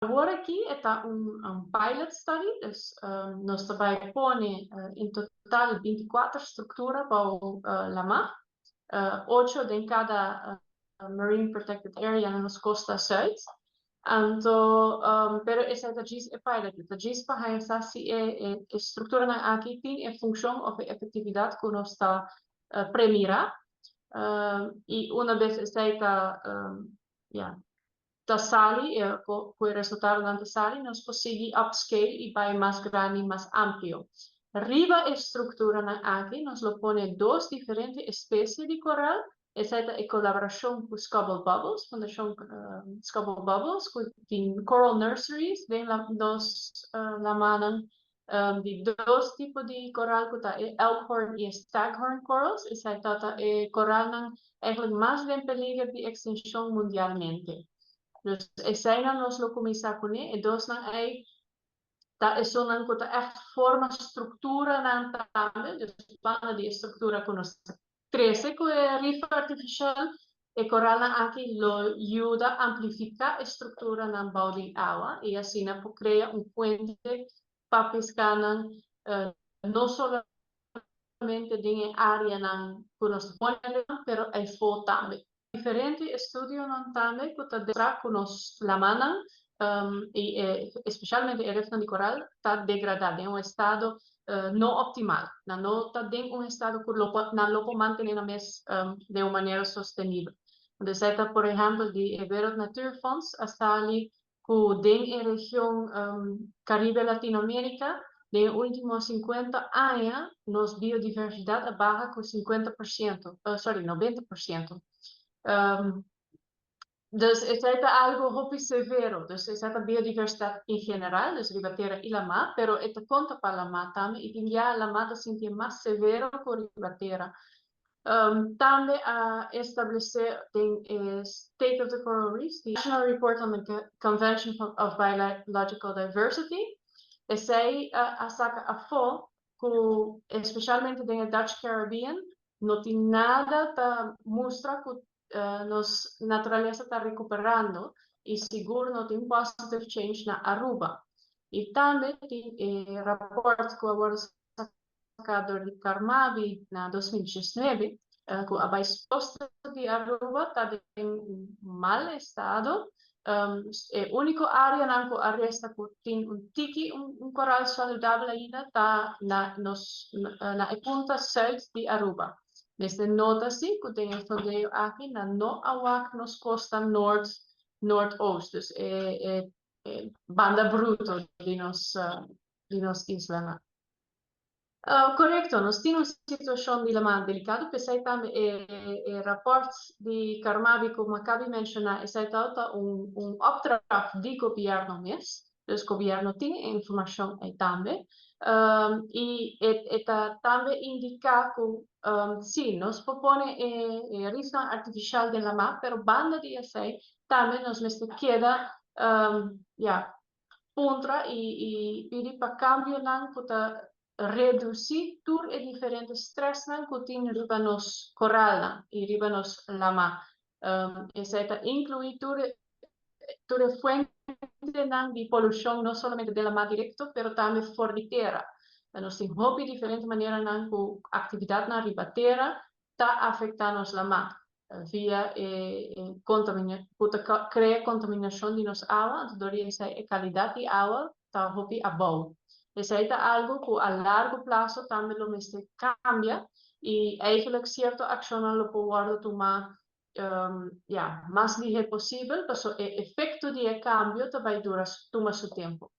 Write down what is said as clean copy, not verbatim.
Awor aki ta un pilot study, dus nos ta bay pone en total 24 structura pa lama, 8 den cada Marine Protected Area na nos costa zuid. Anto, pero esaki ta djis e pilot, ta djis pa haya si e structura aki tin e funcion of e efectividad cu nos ta premira. Y un biaha esaki ta ja, ta sali, cu e resultado ta sali, nos por sigui upscale y bay mas grandi, mas amplio. Riba e structura aki, nos lo pone dos diferente especie di coral. Esaki ta colaboracion cu Scubble Bubbles, Fundacion Scubble Bubbles, cu tin coral nurseries, den nos lamanan di dos tipo di coral, cu ta elkhorn y staghorn corals. Esaki ta e coralnan eigenlijk mas den peliger di extincion mundialmente. Dus esey nos lo cuminsa cu ne, e dos nan ey ta esunnan cu ta echt forma structura nan tambe, dus banda di structura cu nos trece cu e rif artificial, e coralnan aki lo yuda amplifica e structura nan bou di awa y asina por crea un fuente pa piscanan, no solamente den area nan cu nos pone, pero eyfo tambe. Diferente estudionan tambe cu ta demostra cu nos lamanan y especialmente e rifnan di coral ta degrada den un estado no optimal. Nan no ta den un estado cu nan lo por mantene nan mes di un manera sostenibel. Dus ta, por ehempel, di Wereld Natuurfonds a sali cu den e region Caribe Latinoamérica, den ultimo 50 aña, nos biodiversidad a baha cu 50%, sorry, 90%. Dus esey ta algo hopi severo. Dus esey ta biodiversidad en general, dus riba tera y lama, pero e ta conta pa lama tambe, y tin ya lama ta sinti mas severo cu riba tera. Tambe a establece e State of the Coral Reefs, the National Report on the Convention of Biological Diversity. Esey a saca afo cu especialmente den Dutch Caribbean no tin nada ta mustra cu nos naturalesa ta recuperando y sigur no tin positive change na Aruba. Y tambe tin e rapport cu awor saca di Carmabi na 2019, cu e costa di Aruba ta den mal estado. E unico area nan cu a resta cu tin un tiki un coral saludabel ainda ta na e punta zuid di Aruba. Mester nota si cu tin e sondeo aki nan no a wak nos costa noord, noordoost, dus e banda bruto di nos isla. Correcto, nos tin un situacion di lama delicado, pesey tambe e rapport di Carmabi, cu mi a caba di menciona, esey ta un opdracht di gobierno mes, dus gobierno tin informacion ey tambe, y e ta tambe indica cu si, nos por pone e rif artificial den lama, pero banda di esey tambe nos mester keda ja, puntra y pidi pa cambionan cu ta reduci tur e diferente stressnan cu tin riba nos coralnan y riba nos lama. Esey ta inclui tur e fuentenan di polucion, no solamente di lama directo, pero tambe for di tera. Nos tin hopi diferente maneranan cu actividadnan riba tera ta afecta nos lama via e crea contaminacion di nos awa, anto e calidad di awa ta hopi abou. Esey ta algo cu a largo plazo tambe lo mester cambia y eigenlijk cierto accion lo por tuma ja, mas lihe posibel, paso e efecto di e cambio tambe dura, tuma su tempo.